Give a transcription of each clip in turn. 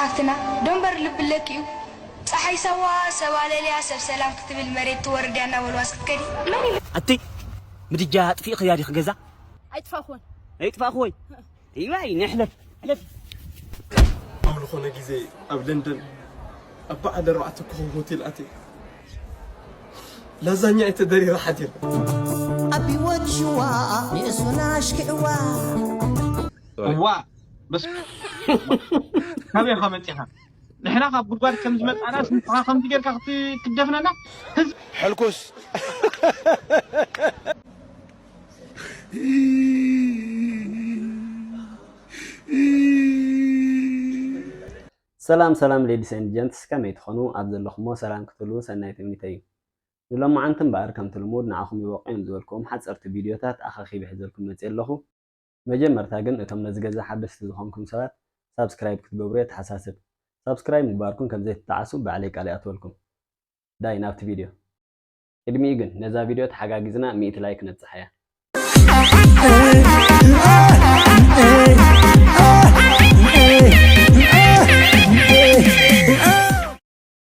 ሓፍትና ዶንበር ልቢ ኣለኪ እዩ። ፀሓይ ሰዋ ሰባ ለልያ ሰብ ሰላም ክትብል መሬት ትወርድ እያ እናበልዋስ ክትከዲ መን ኢሉ? ኣቲ ምድጃ ኣጥፊእኽያ ዲኺ ገዛ? ኣይጥፋእኹን። ኣይጥፋእኹ ወይ? እዋይ ንሕለፍ። ሕለፍ። ኣብ ዝኾነ ግዜ ኣብ ለንደን ኣብ በዓል ኣርባዕተ ኮኸብ ሆቴል ኣትየ ላዛኛ እየ ተደሪረ ሓዲረ። ኣቢወት ሽዋ ንእሱና ኣሽኪዕዋ። እዋ በስ ካበይ ኢኻ መፂኻ? ንሕና ካብ ጉድጓድ ከም ዝመፃና ንስኻ ከምዚ ጌርካ ክትደፍነና ህዝቢ ሕልኩስ። ሰላም ሰላም ladies and gents፣ ከመይ ትኾኑ? ኣብ ዘለኹሞ ሰላም ክትህልዉ ሰናይ ትምኒተይ እዩ። ንሎማዓንቲ እምበኣር ከምቲ ልሙድ ንዓኹም ይበቑ እዮም ዝበልክዎም ሓፀርቲ ቪድዮታት ኣኻኺበ ሒዘልኩም መፂአ ኣለኹ። መጀመርታ ግን እቶም ነዚ ገዛ ሓደስቲ ዝኾንኩም ሰባት ሳብስክራይብ ክትገብሩ የተሓሳስብ። ሳብስክራይብ ምግባርኩም ከም ዘይትጠዓሱ ባዕለይ ቃል ይኣትወልኩም። ዳይ ናብቲ ቪድዮ። ቅድሚኡ ግን ነዛ ቪድዮ ተሓጋጊዝና ሚእቲ ላይክ ነብፅሓያ።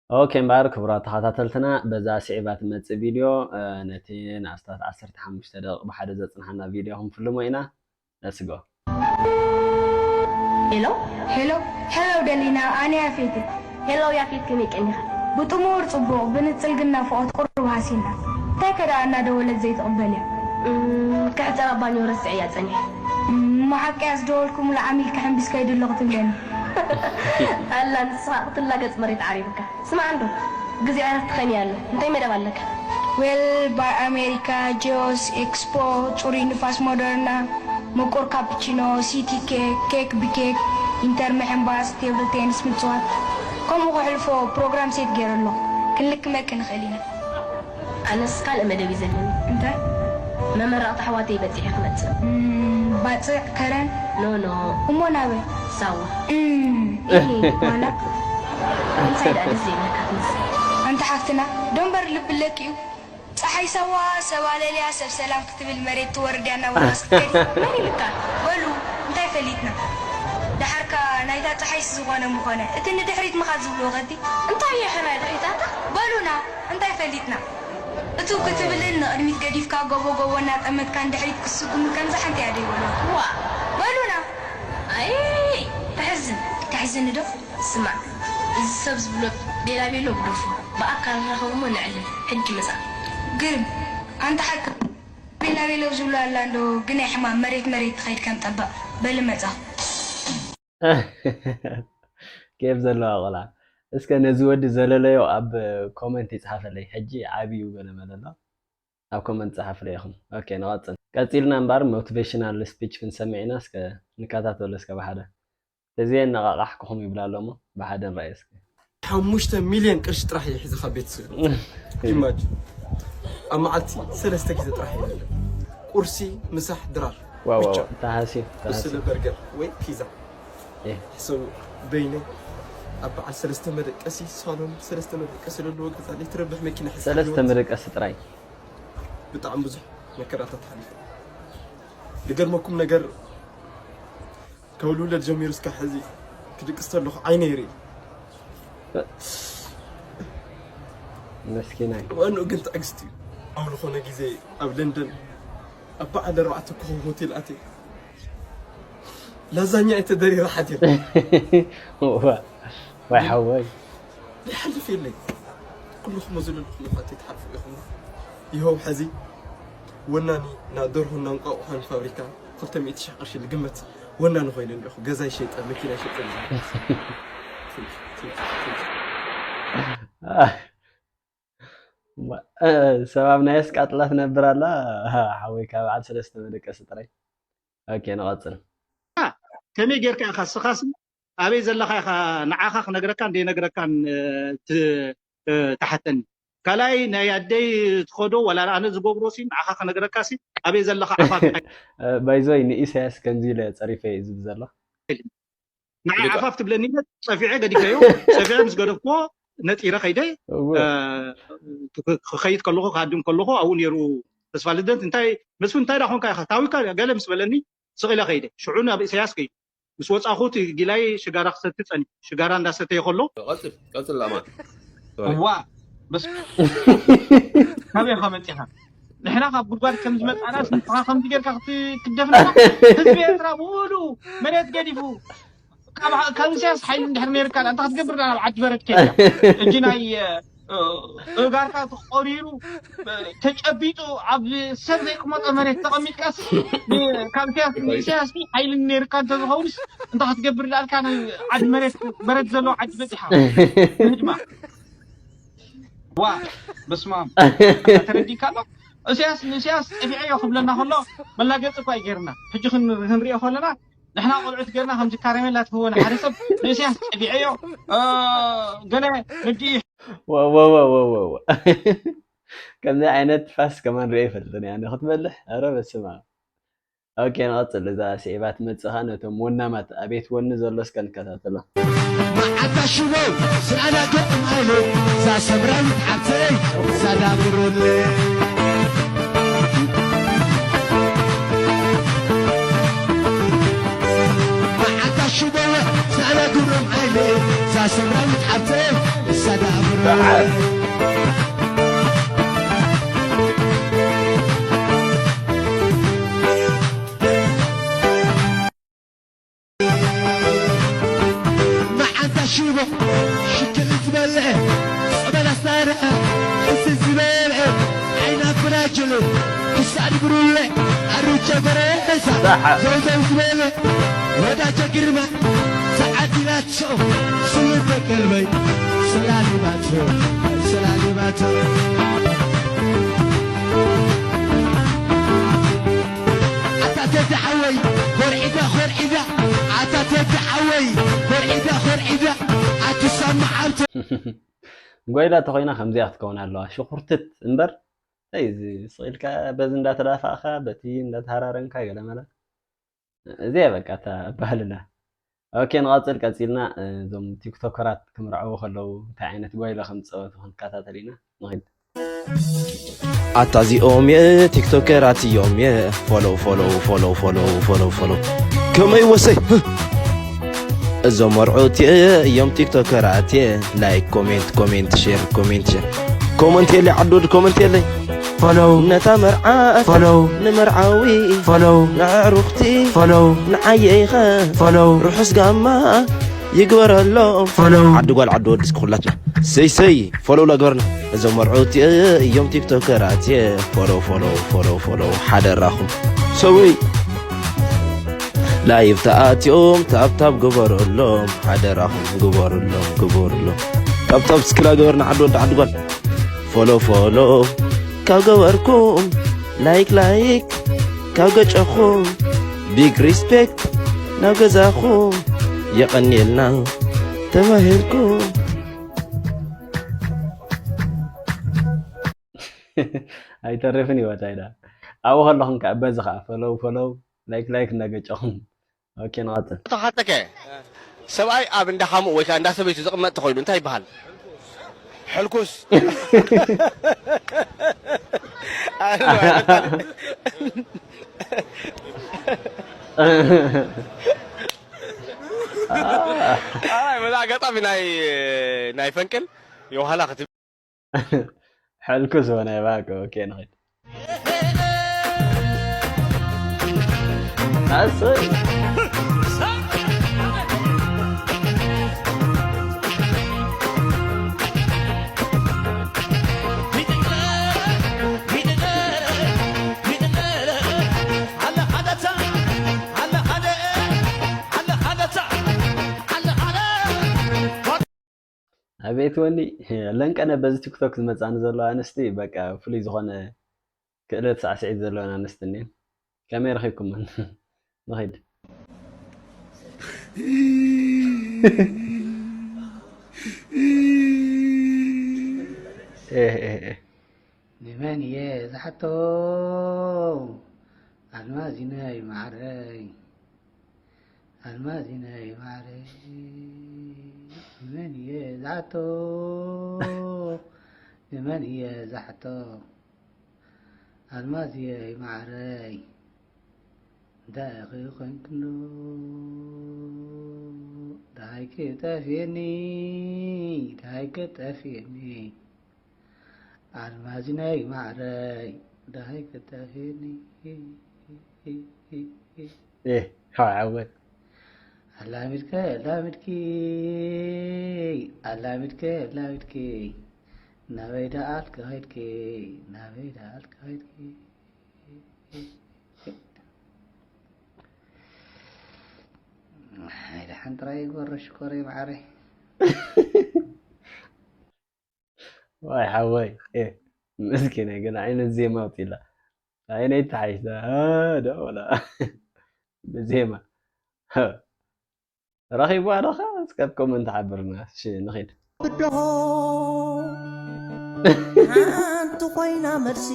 ኦኬ እምበኣር ክቡራት ተኸታተልትና በዛ ስዒባ ትመፅእ ቪድዮ ነቲ ንኣስታት ዓሰርተ ሓሙሽተ ደቂቕ ብሓደ ዘፅንሓና ቪድዮ ክንፍልሞ ኢና። Let's go። ሄሎ ሄሎ ሄሎ ደሊና ኣነ ያፌት እየ። ሄሎ ያፌት ከመይ ቀኒኻ? ብጥሙር ጽቡቕ ብንጽል ግን ናፍቖት ቁሩብ ሃሲና። እንታይ ከ ደኣ እናደወለት ዘይትቕበል እያ? እም፣ ክሕጸብ ኣባኒ ረስዐያ ጸኒሐ። እም፣ እሞ ሓቀያ ዝደወልኩ ሙሉእ ዓሚል ክሕምቢስ ከይዱ ኣለኹ ትብለኒ። ኣላ ንስኻ ክትላገጽ መሬት ዓሪብካ። ስማዕ እንዶ ግዜ ዕረፍቲ ኸንያ ኣሎ። እንታይ መደብ ኣለካ? ዌል ባር ኣሜሪካ፣ ጂኦስ፣ ኤክስፖ፣ ጽሩይ ንፋስ ሞደርና፣ ምቁር ካፕቺኖ፣ ሲቲ ኬክ፣ ኬክ ብኬክ፣ ኢንተር ምሕንባስ፣ ቴብል ቴንስ ምጽዋት፣ ከምኡ ከሕልፎ ፕሮግራም ሴት ገይረ ኣለኹ። ክንልክመኪ ንኽእል ኢና። ኣነስ ካልእ መደብ እዩ ዘለኒ። እንታይ? መመረቕታ ኣሕዋተይ በጺሐ ክመጽእ። እም፣ ባጽዕ፣ ከረን፣ ኖ ኖ። እሞ ናበይ? ሳዋ። እም፣ እሂ፣ ዋላ። እንታይ ደኣ ደስ ዘይብለካ ትመስል? ኣንቲ ሓፍትና፣ ዶ እምበር ልቢ ኣለኪ እዩ። ጸሓይ ሳዋ፣ ሰባ ለልያ፣ ሰብ ሰላም ክትብል መሬት ትወርድ እያ እናበልካስ ክትከዲ። መን ኢልካ? በሉ፣ እንታይ ፈሊጥና? ደሓርካ ናይታ ጸሓይስ ዝኾነ ምኾነ፣ እቲ ንድሕሪት ምኻድ ዝብልዎ ኸቲ? እንታይ እየ ሕራይ ድሕሪት ኣታ? በሉና፣ እንታይ ፈሊጥና? እትው ክትብልን ንቕድሚት ገዲፍካ ጎቦ ጎቦ እናጠመትካ ንድሕሪት ክትስጉምን ከምዛ ሓንቲ እያ ዶ ይበልዋ? ዋእ! በሉና! ኣይ! ተሕዝን! ተሕዝኒ ዶ? ስማዕ፣ እዚ ሰብ ዝብሎ ቤላቤሎ ግደፎ። ብኣካል ንራኸብ እሞ ነዕልል። ሕጂ ምጻ። ግርም! ኣንታ ሓቅኻ። ቤላቤሎ ዝብሎ ኣላ እንዶ ግናይ ሕማም መሬት መሬት ትኸይድ ከም ጠበቕ። በሊ መጻኹ። ኬፍ ዘለዋ ቆልዓ። እስከ ነዚ ወዲ ዘለለዮ ኣብ ኮመንት ይጽሓፈለይ። ሕጂ ዓብዩ ገለ መለሎ ኣብ ኮመንት ጸሓፍለይ ኢኹም። ኦኬ ንቐጽል። ቀጺልና እምበኣር ሞቲቬሽናል ስፒች ክንሰምዕ ኢና። እስከ ንከታተሎ እስከ ብሓደ። ተዘየነቓቓሕኩኹም ይብላ ኣሎ እሞ ብሓደ ንርኣዮ እስከ። ሓሙሽተ ሚልዮን ቅርሺ ጥራሕ እየ ሒዘ ካብ ቤት ስድራ። ኢማጅን ኣብ መዓልቲ ሰለስተ ግዜ ጥራሕ እየ ዝበልዕ። ቁርሲ፣ ምሳሕ፣ ድራር። ዋው ብቻ። ተሃስዩ ብስለ ተሃስዩ። በርገር ወይ ፒዛ። እህ። ሕሰቡ በይነይ ኣብ በዓል ሰለስተ መደቀሲ ሳሎን ሰለስተ መደቀሲ ዘለዎ ገዛ ዘይትረብሕ መኪና ሕሰብ ሰለስተ ህይወት። መደቀሲ ጥራይ። ብጣዕሚ ብዙሕ መከራታት ሓሊፈ። ዝገርመኩም ነገር ካብ ልውለድ ጀሚሩ እስካብ ሕዚ ክድቅስ ተለኹ ዓይነይ ይርኢ። መስኪናይ። ዋንኡ ግን ትዕግስቲ እዩ። ኣብ ዝኾነ ግዜ ኣብ ለንደን ኣብ በዓል ኣርባዕተ ኮኸብ ሆቴል ኣትየ ላዛኛ እየ ተደሪረ ሓዲረ። ዋይ ሓወይ። ይሓልፍ የለይ። ኩልኹም ዘለኹም እኳ ተይትሓልፉ ኢኹም። ይኸው ሕዚ ወናኒ ናይ ደርሆን ናይ እንቋቑሖን ፋብሪካ ክልተ ሚእቲ ሽሕ ቅርሺ ዝግመት ወናኒ ኮይነ እኒኹ። ገዛይ ሸይጠ፣ መኪናይ ሸይጠ። ሰብ ኣብ ናይ ኣስቃጥላ ትነብር ኣላ። ሓወይ ካብ በዓል ሰለስተ መደቀሲ ጥራይ። ኦኬ ንቐጽል። ከመይ ጌርካ ኢኻ ስኻስ ኣበይ ዘለኻ ኢኻ ንዓኻ ክነግረካን ዘይነግረካን ትሓተኒ። ካልኣይ ናይ ኣደይ ትኸዶ ዋላ ኣነ ዝገብሮ ሲ ንዓኻ ክነግረካ ሲ ኣበይ ዘለኻ ዓፋፍ ባይዞይ ንኢሳያስ ከምዚ ኢለ ጸሪፈ እዩ ዝብል ዘሎ። ንዓ ዓፋፍ ትብለኒ ኢለ ጸፊዐ ገዲፈዮ። ጸፊዐ ምስ ገደፍክዎ ነጢረ ከይደ ክኸይድ ከለኹ ክሃድም ከለኹ ኣብኡ ነይሩ ተስፋ ልደት እንታይ መስፍን እንታይ ዳ ኮንካ ኢኻ ታዊካ ገለ ምስ በለኒ ስቕ ኢለ ከይደ ሽዑ ናብ ኢሳያስ ከይዱ ምስ ወፃኹ እቲ ጊላይ ሽጋራ ክሰቲ ፀኒ ሽጋራ እንዳሰተየ ከሎ ቀፅል ቀፅል ላማ ዋ በስ ካበይ ኢኻ መፂኻ? ንሕና ካብ ጉድጓድ ከም ዝመፃና ንስኻ ከምዚ ጌርካ ክትደፍነና ህዝቢ ኤርትራ ብሙሉ መሬት ገዲፉ ካብ ኢሳያስ ሓይሊ እንድሕር ነይርካ እንታ ክትገብር ናብ ዓዲ በረድ ከይድካ እጂ ናይ እጋርካ ተቆሪሩ ተጨቢጡ ኣብ ሰብ ዘይቅመጦ መሬት ተቐሚጥካስ ካብ ኢሳያስ ንኢሳያስ ሓይሊ ነይርካ እንተዝኸውንስ እንታ ክትገብር ዳልካ ናይ ዓዲ መሬት በረድ ዘለዎ ዓዲ በፂሓ ህድማ ዋ በስማም ተረዲካ ኣሎ። እሳያስ ንእሳያስ ጠፊዐዮ ክብለና ከሎ መላገፂ እኳ ይገርና ሕጂ ክንሪኦ ከለና ንሕና ቆልዑት ገርና ከምዚ ካረሜላ ትህወን ሓደ ሰብ ንእሳያስ ጠፊዐዮ ገለ ንዲ ወወወወወወ ከምዚ ዓይነት ፋስ ከማን ሪኦ ይፈልጥን እያ ክትበልሕ ረ በስማ ኦኬ ንቐፅል እዛ ስዒባ ትመፅኻ ነቶም ወናማት ኣቤት ወኒ ዘሎ እስከ ንከታተሎ መዓታ ሽቦ ስኣላ ገጥም ኣይለ እዛ ሰምራዊት ዓብተይ ሳዳምሮለ መዓታ ሽቦ ስኣላ ግብሮም ኣይለ እዛ ሰምራዊት ዓብተይ ሳዳምሮለ መዓንታ ሽቦ ሽክል ዝበልዐ ጸበል ኣስታረ እስ ዝበልዐ ዓይና ፍራጅል ክሳድ ብሩለ ኣሩቸ በረሳ ዘውዘው ዝበለ ወዳጀ ግርማ ሰዓት ኢላቶ ስልበ ቀልበይ ስላሊባቶ ስላሊባቶ ኣታ ተዲ ሓወይ ኮርዒዳ ኮርዒዳ ኣታ ተዲ ሓወይ ኮርዒዳ ኮርዒዳ ኣትሰማዓልቶ ጓይላ ተኮይና ከምዚኣ ክትከውን ኣለዋ ሽኩርትት እምበር ይ ስቂልካ በዚ እንዳተዳፋእካ በቲ እንዳተሃራረምካ ገለመለ እዚኣ በቃ እታ ባህልና ኦኬ ንቐፅል ቀፂልና እዞም ቲክቶከራት ክምርዐዉ ከለዉ እንታይ ዓይነት ጓይላ ከም ዝፀወቱ ክንከታተል ኢና ንኽድ ኣታ እዚኦም የ ቲክቶከራት እዮም የ ፎሎው ፎሎው ፎሎው ፎሎው ፎሎው ፎሎው ከመይ ወሰይ እዞም መርዑት እዮም ቲክቶከራት የ ላይክ ኮሜንት ኮሜንት ሼር ኮሜንት ሼር ኮመንት የለይ ዓዶድ ኮመንት የለይ ፎሎው ነታ መርዓት ፎሎው ንመርዓዊ ፎሎው ንዕሩኽቲ ፎሎው ንዓየይኸ ፎሎው ርሑስ ጋማ ይግበረሎም ፎሎው ዓዲ ጓል ዓዲ ወዲ እስኪ ኩላትና ሰይ ሰይ ፎሎው ላግበርና እዞም መርዑት እዮም ቲክቶከራት የ ፎሎው ፎሎው ፎሎው ፎሎው ሓደራኹም ሰወይ ላይቭ ተኣትዮም ታብታብ ግበረሎም ሓደራኹም ግበሩሎም ግበሩሎም ታብታብ እስኪ ላግበርና ዓዲ ወዲ ዓዲ ጓል ፎሎ ፎሎ ካብ ገበርኩም ላይክ ላይክ ካብ ገጨኹም ቢግ ሪስፔክት ናብ ገዛኹም የቐንየልና ተባሂልኩም ኣይተርፍን ይወታ ኢዳ ኣብኡ ከለኹም ከዓ በዚ ከዓ ፈለው ፈለው ላይክ ላይክ እናገጨኹም ኦኬ ንቐፅል ተሓተከ ሰብኣይ ኣብ እንዳ ሓሙእ ወይ ከዓ እንዳ ሰበይቱ ዝቕመጥ ተኮይኑ እንታይ ይበሃል? ሕልኩስ በዚ ኣጋጣሚ ናይ ናይ ፈንቅል የውሃላ ክትብል ሕልኩ ዝኾነ ባክ ኦኬ ንኸይድ ኣሰይ ኣቤት ወኒ ለንቀነ በዚ ቲክቶክ ዝመፃኒ ዘሎ ኣንስቲ በቃ ፍሉይ ዝኾነ ክእለት ሳዕስዒት ዘለወን ኣንስቲ እኒን ከመይ ረኺብኩመን ንኺድ ንመን እየ ዝሓቶ ኣልማዚነይ ማዕረይ ኣልማዚነይ ማዕረይ ንመን እየ ዝሓቶ ንመን እየ ዝሓቶ ኣልማዝየይ ማዕረይ እንታይ ኢኺ ኮንክሉ ዳሃይ ክጠፍየኒ፣ ዳሃይ ክጠፍየኒ፣ ኣልማዝነይ ማዕረይ፣ ዳሃይ ክጠፍየኒ። ኤ ካብ ዓወት ኣላሚድከ ኣላሚድኪ፣ ኣላሚድከ ኣላሚድኪ፣ ናበይ ደኣልከ ኸይድኪ፣ ናበይ ደኣልከ ኸይድኪ። ኣይደሓን ጥራይ ይጎረ ሽኮረይ ማዓረይ። ዋይ ሓወይ ኤ ምስኪነይ ግን ዓይነት ዜማ ኣውፂላ። ዓይነይ ተሓይሽታ ዶ ወላ ብዜማ ረኺቡ ኣለኻ። እስከ ኮመንት ሓብርና። እሺ ንኺድ። ብድሆ ሓንቲ ኮይና መልሲ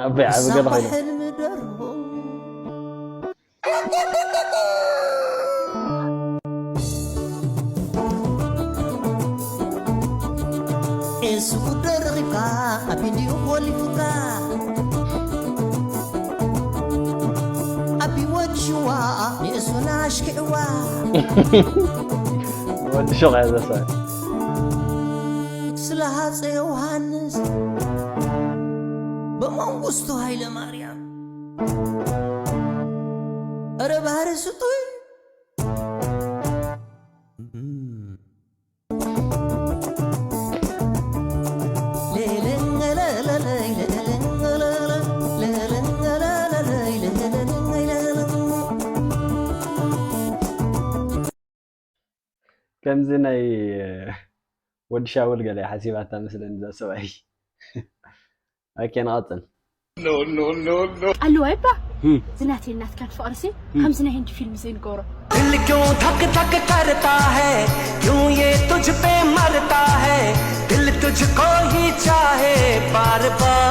ኣበይ ዓቢ ገለ ሳባ ኮይኑ ሕልሚ ደርቦ ኤሱ ጉዳይ ረኺብካ ኣብ ኢንድዩ ኮሊፉካ ኣብ ህይወት ሽዋ ንእሱና ኣሽኪዕዋ ወዲ ሹቕ እያ ዘሰ ስለ ሃፀ ዮሃንስ ብመንግስቱ ሃይለ ማርያም እረ ባህሪ ስጡይ ከምዚ ናይ ወዲ ሻውል ገለ ሓሲባታ መስለኒ እዛ ሰብኣይ። ኦኬ ንቐፅል። ኣለዋ ይባ ዝናተይ ናትካን ፍቕርሲ ከምዚ ናይ ህንዲ ፊልም ዘይንገብሮ ትልቂው धक धक करता है क्यों ये तुझ पे मरता है दिल तुझको ही चाहे बार बार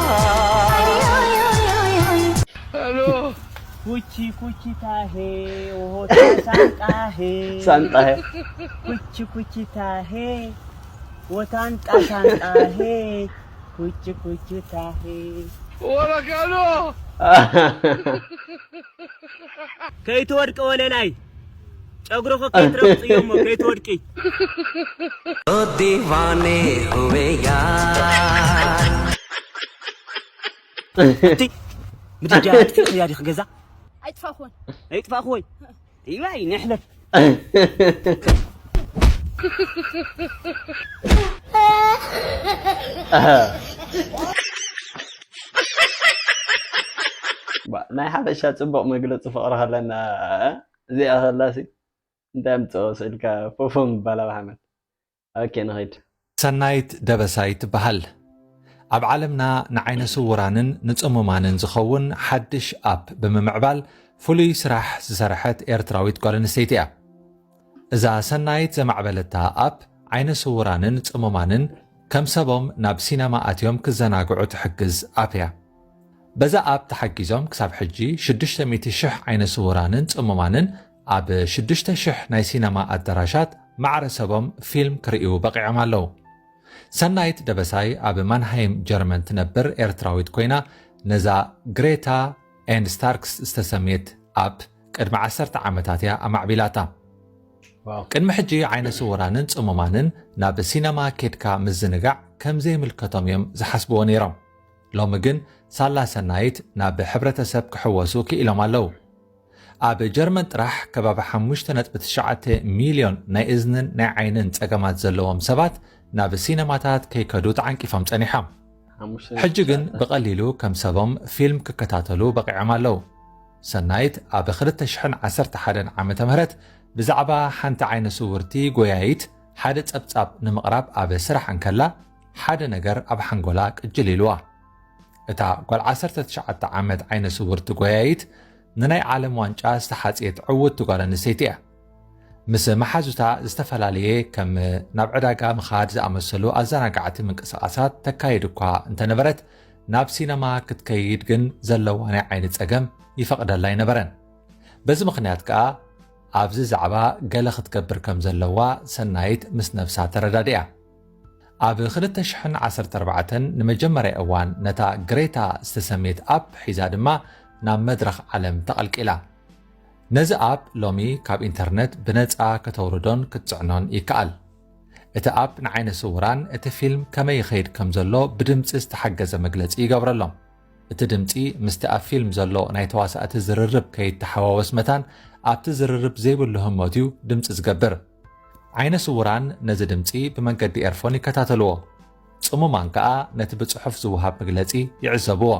ኩቺ ኩቺታ ሄ ኦሆታ ሳንጣ ሄ ሳንጣ ሄ ኩቺ ኩቺታ ሄ ወታንጣ ሳንጣ ሄ ኩቺ ኩቺታ ሄ ወረቀሎ ከይትወድቂ ወለላይ ጨጉርኺ ከይትረግፅዮ እሞ ከይትወድቂ ओ दीवाने हुए यार እቲ ምድጃ ኣጥፊእኽያ ዲኺ ገዛ ኣይጥፋእኹን ኣይጥፋእኽወይ ይባይ ንሕለፍ ባ- ናይ ሓበሻ ፅቡቕ መግለፂ ፍቕሪ ከለና እዚኣ ከላሲ እንታይ ምፅኦ ስእልካ ፎፎ ምባል ኣብ ሓመድ ኦኬ ንኸይድ ሰናይት ደበሳይ ትበሃል። ኣብ ዓለምና ንዓይነ ስውራንን ንጽሙማንን ዝኸውን ሓድሽ ኣፕ ብምምዕባል ፍሉይ ስራሕ ዝሰርሐት ኤርትራዊት ጓል ኣንስተይቲ እያ። እዛ ሰናይት ዘማዕበለታ ኣፕ ዓይነ ስውራንን ጽሙማንን ከም ሰቦም ናብ ሲነማ ኣትዮም ክዘናግዑ ትሕግዝ ኣፕ እያ። በዛ ኣፕ ተሓጊዞም ክሳብ ሕጂ ሽዱሽተ ሚእቲ ሽሕ ዓይነ ስውራንን ጽሙማንን ኣብ ሽዱሽተ ሽሕ ናይ ሲነማ ኣዳራሻት ማዕረ ሰቦም ፊልም ክርእዩ በቒዖም ኣለዉ። ሰናይት ደበሳይ ኣብ ማንሃይም ጀርመን ትነብር ኤርትራዊት ኮይና ነዛ ግሬታ ኤንድ ስታርክስ ዝተሰምየት ኣፕ ቅድሚ ዓሰርተ ዓመታት እያ ኣማዕቢላታ። ቅድሚ ሕጂ ዓይነ ስውራንን ጽሙማንን ናብ ሲነማ ኬድካ ምዝንጋዕ ከም ዘይምልከቶም እዮም ዝሓስብዎ ነይሮም። ሎሚ ግን ሳላ ሰናይት ናብ ሕብረተሰብ ክሕወሱ ክኢሎም ኣለዉ። ኣብ ጀርመን ጥራሕ ከባቢ ሓሙሽተ ነጥቢ ትሽዓተ ሚልዮን ናይ እዝንን ናይ ዓይንን ጸገማት ዘለዎም ሰባት ናብ ሲነማታት ከይከዱ ተዓንቂፎም ጸኒሖም። ሕጂ ግን ብቐሊሉ ከም ሰቦም ፊልም ክከታተሉ በቒዖም ኣለዉ። ሰናይት ኣብ ክልተ ሽሕን ዓሰርተ ሓደን ዓመተ ምህረት ብዛዕባ ሓንቲ ዓይነ ስውርቲ ጎያይት ሓደ ጸብጻብ ንምቕራብ ኣብ ስራሕ እንከላ ሓደ ነገር ኣብ ሓንጎላ ቅጅል ኢልዋ። እታ ጓል ዓሰርተ ትሽዓተ ዓመት ዓይነ ስውርቲ ጎያይት ንናይ ዓለም ዋንጫ ዝተሓጽየት ዕውቲ ጓል ኣንስተይቲ እያ። ምስ መሓዙታ ዝተፈላለየ ከም ናብ ዕዳጋ ምኻድ ዝኣመሰሉ ኣዘናጋዕቲ ምንቅስቓሳት ተካይድ እኳ እንተነበረት ናብ ሲነማ ክትከይድ ግን ዘለዋ ናይ ዓይኒ ጸገም ይፈቕደላ ኣይነበረን። በዚ ምኽንያት ከኣ ኣብዚ ዛዕባ ገለ ክትገብር ከም ዘለዋ ሰናይት ምስ ነብሳ ተረዳዲኣ። ኣብ ክልተ ሽሕን ዓሰርተ ኣርባዕተን ንመጀመርያ እዋን ነታ ግሬታ ዝተሰምየት ኣፕ ሒዛ ድማ ናብ መድረኽ ዓለም ተቐልቂላ። ነዚ ኣፕ ሎሚ ካብ ኢንተርነት ብነጻ ከተውርዶን ክትጽዕኖን ይከኣል። እቲ ኣፕ ንዓይነ ስውራን እቲ ፊልም ከመይ ይኸይድ ከም ዘሎ ብድምጺ ዝተሓገዘ መግለጺ ይገብረሎም። እቲ ድምጺ ምስቲ ኣብ ፊልም ዘሎ ናይ ተዋሳእቲ ዝርርብ ከይተሓዋወስ መታን ኣብቲ ዝርርብ ዘይብሉ ህሞት እዩ ድምጺ ዝገብር። ዓይነ ስውራን ነዚ ድምጺ ብመንገዲ ኤርፎን ይከታተልዎ። ጽሙማን ከኣ ነቲ ብጽሑፍ ዝወሃብ መግለጺ ይዕዘብዎ።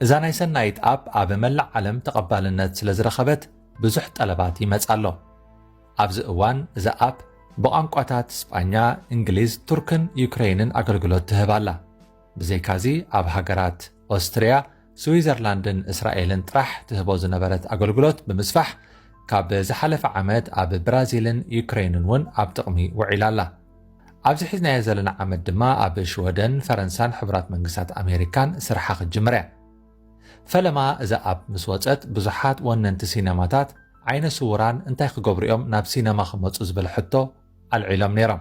እዛ ናይ ሰናይት ኣፕ ኣብ መላእ ዓለም ተቐባልነት ስለ ዝረኸበት ብዙሕ ጠለባት ይመጽ ኣሎ። ኣብዚ እዋን እዛ ኣፕ ብቋንቋታት ስጳኛ፣ እንግሊዝ፣ ቱርክን ዩክረይንን ኣገልግሎት ትህብ ኣላ። ብዘይካዚ ኣብ ሃገራት ኦስትርያ፣ ስዊዘርላንድን እስራኤልን ጥራሕ ትህቦ ዝነበረት ኣገልግሎት ብምስፋሕ ካብ ዝሓለፈ ዓመት ኣብ ብራዚልን ዩክረይንን እውን ኣብ ጥቕሚ ውዒላ ኣላ። ኣብዚ ሒዝናዮ ዘለና ዓመት ድማ ኣብ ሽወደን፣ ፈረንሳን ሕቡራት መንግስታት ኣሜሪካን ስርሓ ክትጅምር እያ። ፈለማ እዛ ኣፕ ምስ ወጸት ብዙሓት ወነንቲ ሲነማታት ዓይነ ስውራን እንታይ ክገብሩ እዮም ናብ ሲነማ ክመጹ ዝብል ሕቶ ኣልዒሎም ነይሮም።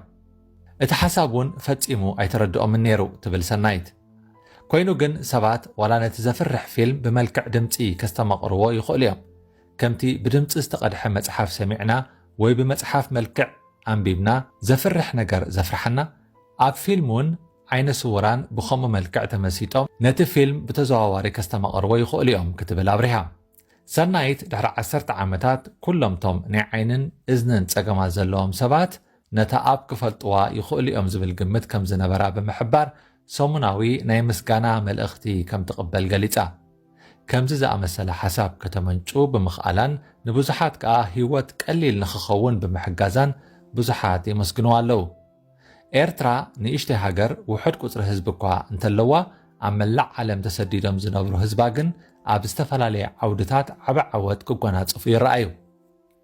እቲ ሓሳብ እውን ፈጺሙ ኣይተረድኦምን ነይሩ ትብል ሰናይት። ኮይኑ ግን ሰባት ዋላ ነቲ ዘፍርሕ ፊልም ብመልክዕ ድምጺ ከስተማቕርዎ ይኽእሉ እዮም። ከምቲ ብድምጺ ዝተቐድሐ መጽሓፍ ሰሚዕና ወይ ብመጽሓፍ መልክዕ ኣንቢብና ዘፍርሕ ነገር ዘፍርሓና፣ ኣብ ፊልም እውን ዓይነ ስውራን ብኸምኡ መልክዕ ተመሲጦም ነቲ ፊልም ብተዘዋዋሪ ከስተማቕርዎ ይኽእሉ እዮም ክትብል ኣብሪሃ። ሰናይት ድሕሪ ዓሰርተ ዓመታት ኩሎምቶም ናይ ዓይንን እዝንን ጸገማት ዘለዎም ሰባት ነታ ኣፕ ክፈልጥዋ ይኽእሉ እዮም ዝብል ግምት ከም ዝነበራ ብምሕባር ሰሙናዊ ናይ ምስጋና መልእኽቲ ከም ትቕበል ገሊጻ። ከምዚ ዝኣመሰለ ሓሳብ ከተመንጩ ብምኽኣላን ንብዙሓት ከኣ ህይወት ቀሊል ንኽኸውን ብምሕጋዛን ብዙሓት የመስግንዋ ኣለዉ። ኤርትራ ንእሽተይ ሃገር ውሑድ ቁጽሪ ህዝቢ እኳ እንተለዋ ኣብ መላእ ዓለም ተሰዲዶም ዝነብሩ ህዝባ ግን ኣብ ዝተፈላለየ ዓውድታት ዓቢ ዓወት ክጎናጽፉ ይረኣዩ።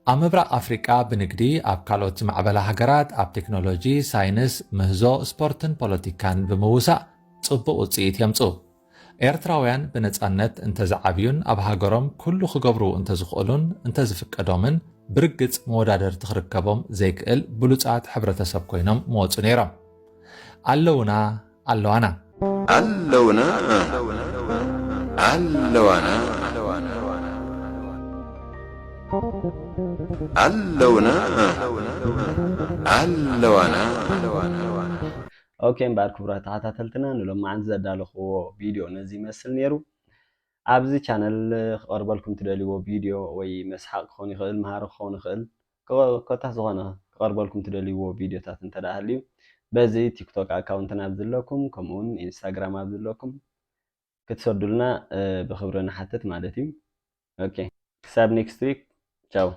ኣብ ምብራቕ ኣፍሪቃ ብንግዲ፣ ኣብ ካልኦት ዝማዕበላ ሃገራት ኣብ ቴክኖሎጂ፣ ሳይንስ፣ ምህዞ፣ ስፖርትን ፖለቲካን ብምውሳእ ጽቡቕ ውጽኢት የምጽኡ። ኤርትራውያን ብነጻነት እንተዝዓብዩን ኣብ ሃገሮም ኩሉ ክገብሩ እንተዝኽእሉን እንተዝፍቀዶምን ብርግጽ መወዳደርቲ ክርከቦም ዘይክእል ብሉጻት ሕብረተሰብ ኮይኖም ምወጹ ነይሮም። ኣለውና ኣለዋና። ኣለውና ኣለዋና። ኣለውና ኣለዋና። ኦኬ እምበኣር ክቡራት ተኸታተልትና ንሎማዓንቲ ዘዳለኽዎ ቪድዮ ነዚ ይመስል ነይሩ። ኣብዚ ቻነል ክቐርበልኩም ትደልይዎ ቪድዮ ወይ መስሓቕ ክኸውን ይኽእል፣ መሃሪ ክኸውን ይኽእል፣ ኮታስ ዝኾነ ክቐርበልኩም ትደልይዎ ቪድዮታት እንተ ደኣ ሃልዩ በዚ ቲክቶክ ኣካውንትና ኣብ ዘለኩም ከምኡውን ኢንስታግራም ኣብ ዘለኩም ክትሰዱልና ብኽብሪ ንሓትት ማለት እዩ። ኦኬ ክሳብ ኔክስት ዊክ ቻው።